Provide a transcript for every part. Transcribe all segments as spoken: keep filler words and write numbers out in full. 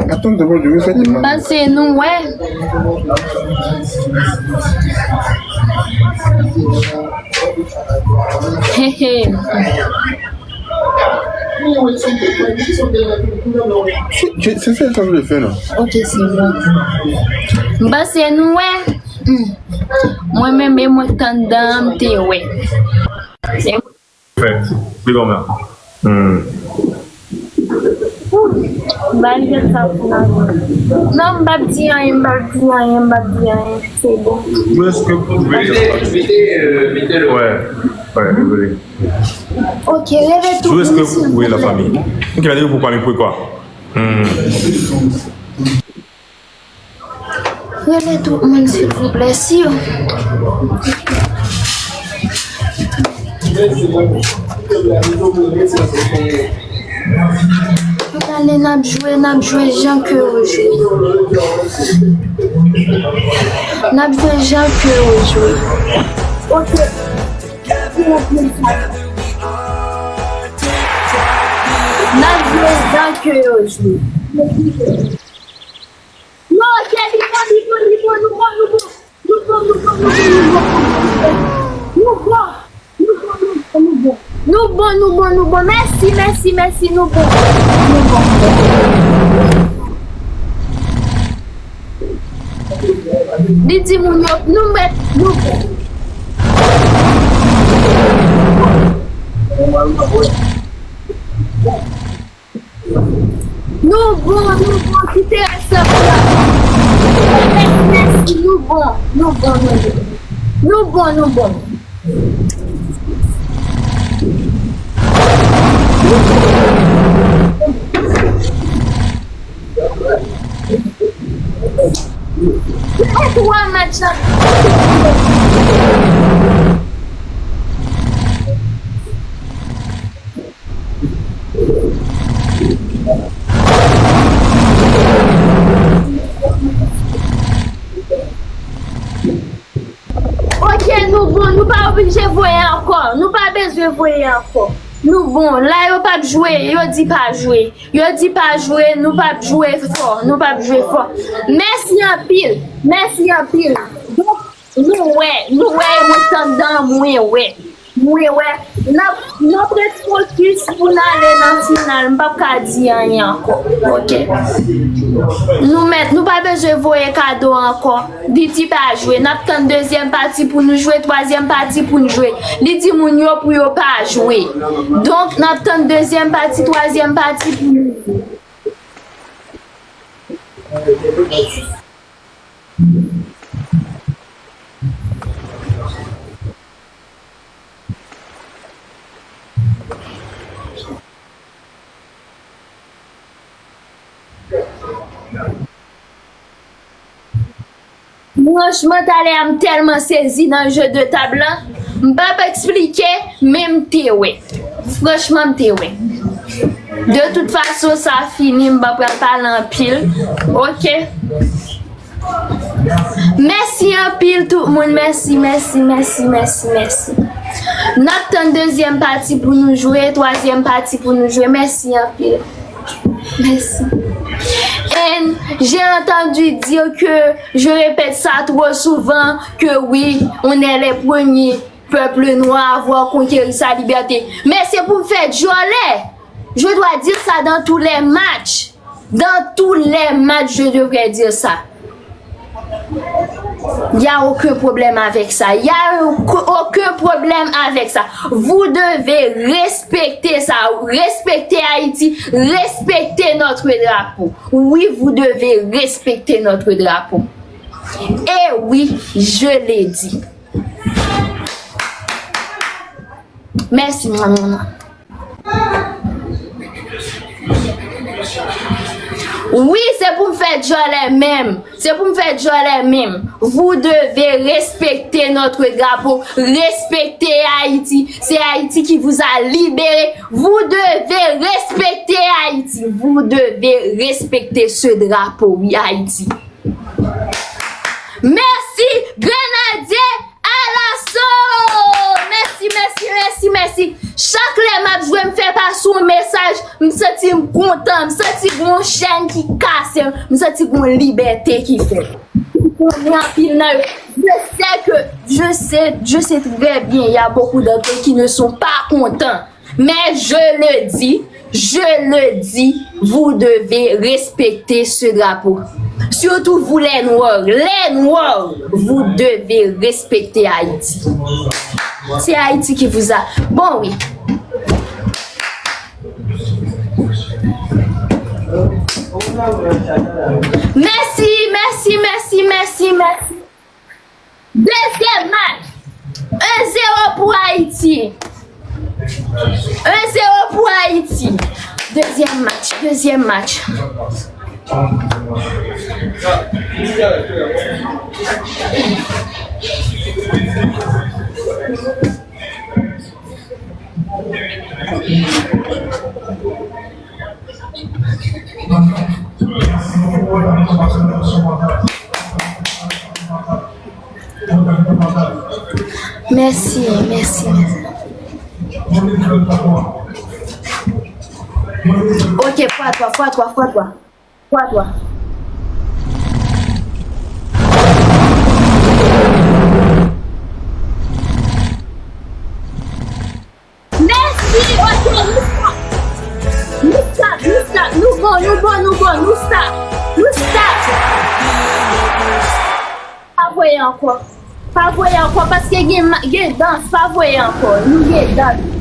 Atann, Bondye, refè ti mal. Pase nou wè. Hehe. Se, se, se sa m vle fè, non? Ok, se bon. M pase nou wè. Hmm. Mwen menm, e mwen k t anndan an, m te wè. Fèt, li kòman? Hmm. Malgre sa, finalman. Non, m p ap di anyen, m p ap di anyen, m p ap di anyen. Se bon. Ou èske w pwouve la fanmi? Wè, wè, désolé. Ok, rele tout moun, silvouplè. Ou èske w pwouve la fanmi? Ok, la, pou fanmi, poukwa? Hmm. Rele tout moun, silvouplè, si yo. Tout ane n ap jwe, n ap jwe jan ke yo jwe. N ap jwe jan ke yo jwe. Ok. N ap jwe jan ke yo jwe. Non, ok, li bon, li bon, li bon, nou bon, nou bon. Nou bon, nou bon, nou bon, nou bon. Nou bon, nou bon, nou bon, nou bon. Nou bon, nou bon, nou bon. Mèsi, mèsi, mèsi, nou bon. Nou bon. Li di moun yo, nou mèt, nou bon. Nou bon, nou bon, kite rès la pou la. Mèsi, mèsi, nou bon, nou bon, nou bon. Nou bon, nou bon. E twa match la. Ok, nou bon, nou pa oblije voye ankò. Nou pa bezwen voye ankò. Nou bon, la yo p ap jwe, yo di pa jwe. Yo di pa jwe, nou p ap jwe fò, nou p ap jwe fò. Mèsi anpil, mèsi anpil. Donk, nou wè, nou wè, e mwen k t anndan an, mwen wè. Mwen wè, n ap, n ap ret fokis pou n ale nan final. M p ap ka di anyen ankò. Ok. Nou mèt, nou pa bezwen voye kado ankò. Li di pa jwe. N ap tann dezyèm pati pou nou jwe, twazyèm pati pou n jwe. Li di moun yo pou yo pa jwe. Donk, n ap tann dezyèm pati, twazyèm pati pou nou jwe. Franchman, talè a m tèlman sezi nan jeu de table lan, m p ap eksplike, men m te wè. Franchman, m te wè. De tout fason, sa fini, m pa pral pale anpil. Ok. Mèsi anpil tout moun, mèsi, mèsi, mèsi, mèsi, mèsi. N ap tann dezyèm pati pou nou jwe, twazyèm pati pou nou jwe. Mèsi anpil. Mèsi. And j'ai entendu dire que je répète ça trop souvent, que oui, on est les premiers peuples noirs à avoir conquéri sa liberté. Mais c'est pour faire djòlè. Je dois dire ça dans tous les matchs. Dans tous les matchs, je devrais dire ça. Il y a aucun problème avec ça. Il y a aucun problème avec ça. Vous devez respecter ça. Respecter Haïti. Respecter notre drapeau. Oui, vous devez respecter notre drapeau. Et oui, je l'ai dit. Mèsi, mwen, mwen. Wi, se pou m fè djòlè menm. Se pou m fè djòlè menm. Vous devez respecter notre drapeau. Respectez Haïti. C'est Haïti qui vous a libéré. Vous devez respecter Haïti. Vous devez respecter ce drapeau, oui, Haïti. Mèsi, Grenadye Lasso! Mèsi, mèsi, mèsi, mèsi. Chak lè m ap jwe, m fè pase yon mesaj, m santi m kontan, m santi gon chèn ki kase, m santi gon libète ki fèt. M konnen anpil nan yo. Je sais que, je sais, je sais très bien, il y a beaucoup d'entre eux qui ne sont pas contents. Mais je le dis, je le dis, vous devez respecter ce drapeau. Surtout vous les Noirs. Les Noirs, vous devez respecter Haïti. C'est Haïti qui vous a... Bon, oui. Mèsi, mèsi, mèsi, mèsi, mèsi. Dezyèm match. Un zéro pou Ayiti. Un zéro pou Ayiti. Dezyèm match, dezyèm match. Mèsi, mèsi, mèsi. Ok, fwa twa, fwa twa, fwa twa. Fwa twa. Mèsi, ok, nou stop. Nou stop, nou stop, nou bon, nou bon, nou bon, nou stop. Nou stop. Pa voye ankò. Pa voye ankò, paske gen ma-, gen dans, pa voye ankò. Nou gen dans.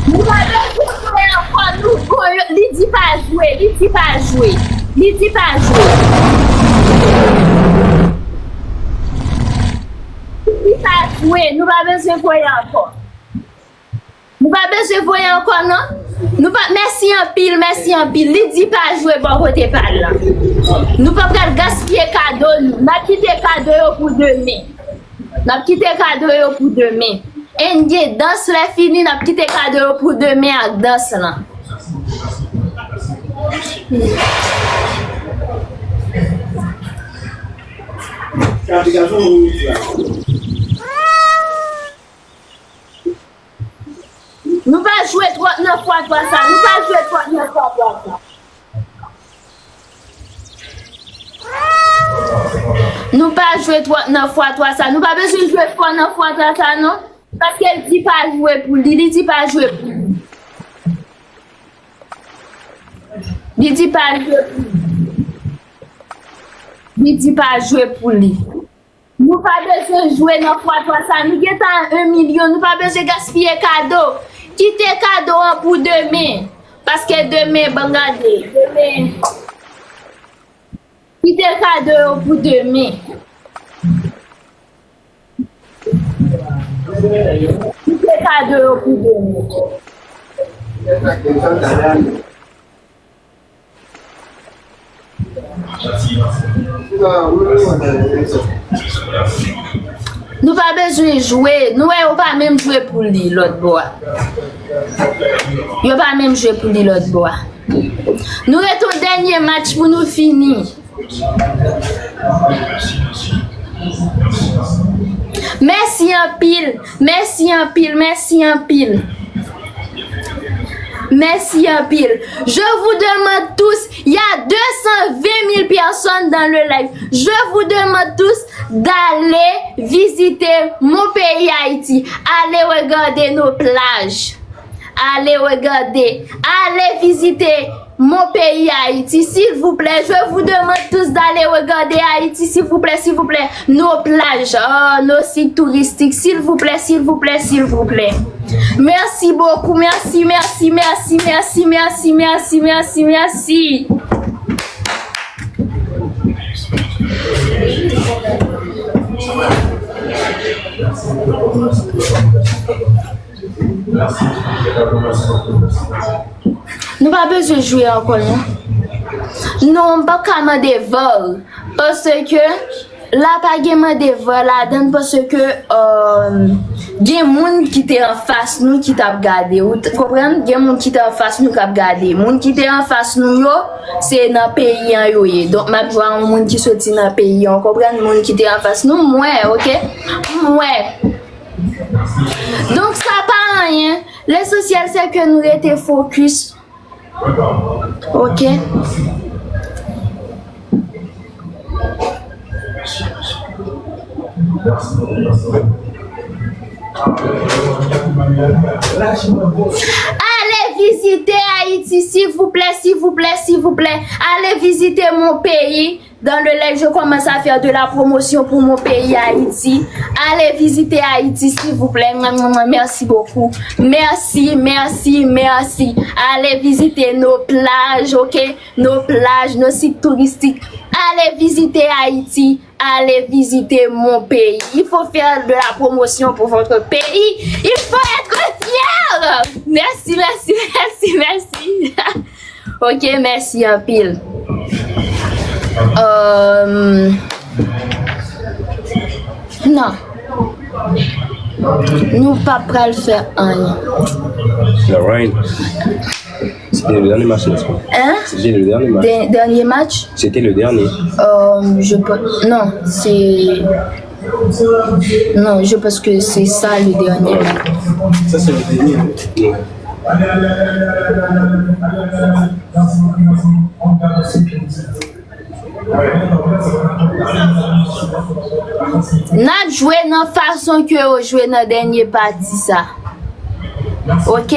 Nou pa bezwen voye ankò, nou voye, li di pa jwe, li di pa jwe, li di pa jwe. Li di pa jwe, nou pa bezwen voye ankò. Nou pa bezwen voye ankò, non. Nou pa, mèsi anpil, mèsi anpil. Li di pa jwe bò kote pa l la. Nou pa pral gaspiye kado nou. N ap kite kado yo pou demen. N ap kite kado yo pou demen. Ann gen dans, lè fini, n ap kite kado yo pou demen ak dans lan. Nou pa jwe twòp nan fwa twa sa. Nou pa jwe twòp nan fwa twa sa. Nou pa jwe twòp nan fwa twa sa. Nou pa bezwen jwe fò nan fwa twa sa, non. Paske l di pa jwe pou li. Li di pa jwe pou li. Li di pa jwe pou li. Li di pa jwe pou li. Nou pa bezwen jwe nan fwa twa sa. Nou gentan a en milyon. Nou pa bezwen gaspiye kado. Kite kado an pou demen. Paske demen, ban gade. Demen. Kite kado yo pou demen. Kite kado yo pou demen. Nou pa bezwen jwe. Nou wè yo pa menm jwe pou li lòt bò a. Yo pa menm jwe pou li lòt bò a. Nou ret yon dènye match pou nou fini. Mèsi anpil, mèsi anpil, mèsi anpil. Mèsi anpil. Je vous demande tous, il y a deux cent vingt mille personnes dans le live. Je vous demande tous d'aller visiter mon pays Haïti. Allez regarder nos plages. Allez regarder. Allez visiter mon pays Haïti, s'il vous plaît. Je vous demande tous d'aller regarder Haïti, s'il vous plaît, s'il vous plaît. Nos plages, oh, nos sites touristiques, s'il vous plaît, s'il vous plaît, s'il vous plaît. Merci beaucoup, merci, merci, merci. Nou pa bezwen jwe ankò, non. Non, m pa ka mande var, paske La pa gen mande van ladan l paske, euh, gen moun ki te anfas nou ki t ap gade. Ou t-, konprann? Gen moun ki te anfas nou k ap gade. Moun ki te anfas nou yo, se nan peyi an yo ye. Donk, m ap jwe a yon moun ki soti nan peyi an, w konprann? Moun ki te anfas nou, m wè, oke? M wè. Donk, sa pa anyen. Lesansyèl, se ke nou rete fokis. Ok. Ale vizite Ayiti, silvouplè, silvouplè, silvouplè. Ale vizite mon pays. Dans le live, je commence à faire de la promotion pour mon pays, Haïti. Allez visiter Haïti, s'il vous plaît. Mwa, mwa, mwa, merci beaucoup. Merci, merci, merci. Allez visiter nos plages, ok? Nos plages, nos sites touristiques. Allez visiter Haïti. Allez visiter mon pays. Il faut faire de la promotion pour votre pays. Il faut être fier. Merci, merci, merci, merci. Ok, mèsi anpil. Euh, non. Nou pa pral fè anyen. Alright. C'était le dernier match, n'est-ce pas? Hein? C'était le dernier match. Dè-, dernier match? C'était le dernier. Euh, je peux, non, c'est Non, je pense que c'est ça le dernier match. Ça, c'est le dernier, hein? N ap jwe nan fason ke yo jwe nan dènye pati sa. Ok?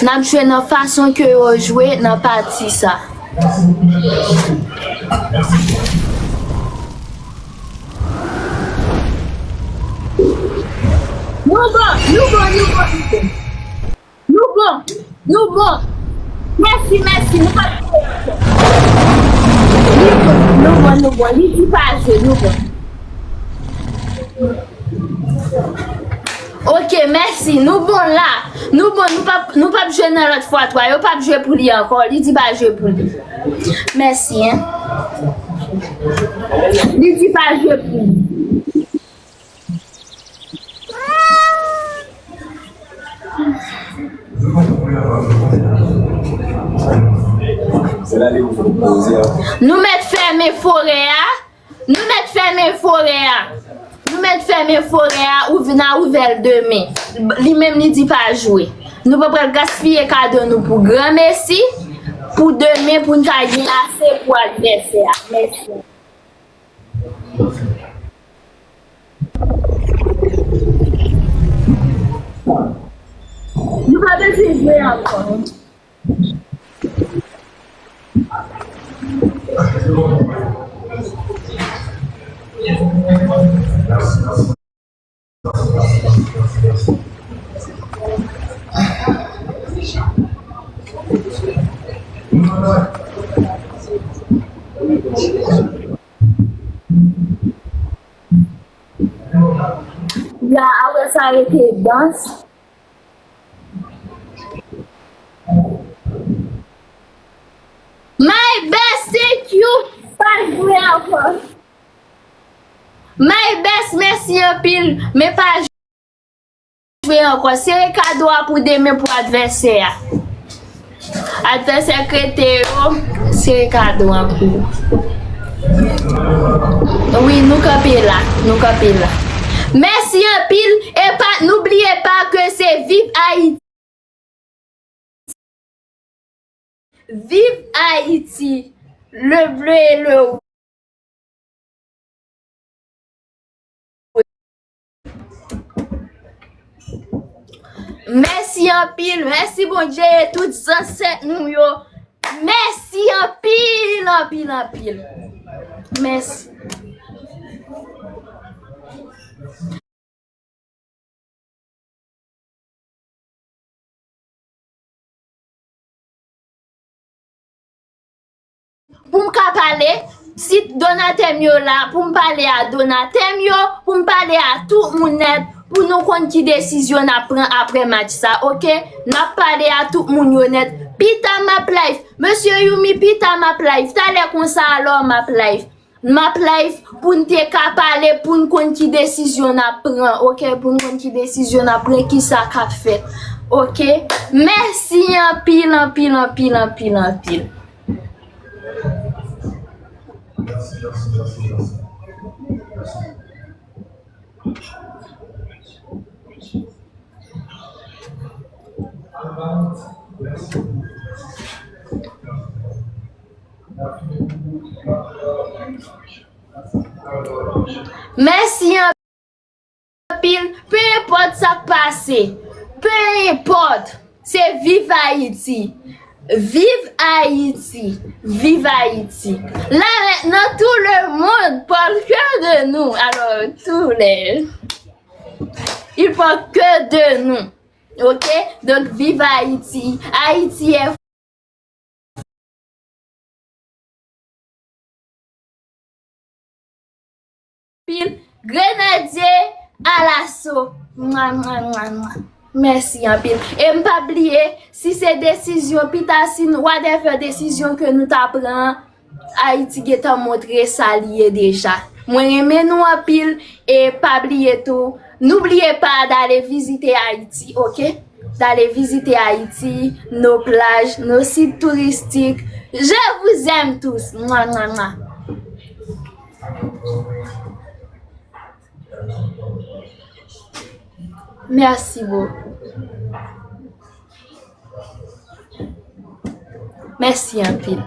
N ap jwe nan fason ke yo jwe nan pati sa. Nou bon, nou bon, nou bon, nou bon. Nou bon, nou bon. Mèsi, mèsi, nou pa. Nou bon, nou bon, nou bon. Li di pa jwe, nou bon. Ok, mèsi. Nou bon la. Nou bon, nou p ap, nou p ap jwe nan lòt fwa twa. Yo p ap jwe pou li ankò. Li di pa jwe pou li. Mèsi, en. Li di pa jwe pou li. Nou mèt fèmen forè a. Nou mèt fèmen forè a. Nou mèt fèmen forè a, ou vin a ouvè l demen. Li menm li di pa jwe. Nou pa pral gaspiye kado nou pou granmesi, pou demen, pou n ka gen ase pou advèsè a. Mèsi. Nou pa bezwen jwe ankò. Ya, apre sa rete dans. My best, thank you. Pa jwe ankò. My best, mèsi anpil. Men pa jwe ankò. Sere kado a pou demen pou advèsè a. Advèsè k rete yo, sere kado a pou yo. Wi, nou kanpe la, nou kanpe la. Mèsi anpil, e pa, n'oubliez pas que c'est Vive Haïti. Vive Haïti, le bleu et le rouge. Mèsi anpil, mèsi Bondye e tout zansèt nou yo. Mèsi anpil, anpil, anpil. Mèsi. Pou m ka pale, si donatè m yo la, pou m pale a donatè m yo, pou m pale a tout moun nèt, pou nou konn ki desizyon n ap pran apre match sa, oke? N ap pale a tout moun yo nèt. Pita m ap live. Mesye Youmi, pita m ap live. Talè konsa alò m ap live. M ap live pou n te ka pale, pou n konn ki desizyon n ap pran, oke? Pou n konn ki desizyon n ap pran, ki sa k ap fèt, oke? Mèsi anpil, anpil, anpil, anpil, anpil. Mèsi anpil. Pe enpòt sa k pase, pe enpòt, se viv Ayiti. Viv Ayiti. Viv Ayiti. Là maintenant, tout le monde parle que de nous. Alors, tous les, ils parlent que de nous. Ok? Donc, viv Ayiti. Ayiti est pil. Grenadye alaso. Mwa, mwa, mwa, mwa. Mèsi anpil. E m pa bliye, si se desizyon pita, si nou, whatever desizyon ke nou ta pran, Ayiti gentan montre sa li ye deja. Mwen renmen nou anpil e pa bliye tou, n'oubliez pas d'aller visiter Haïti, ok? D'aller visiter Haïti, nos plages, nos sites touristiques. Je vous aime tous. Mwa, mwa, mwa. Mèsi bokou. Mèsi anpil.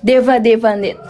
Devan, devan nèt.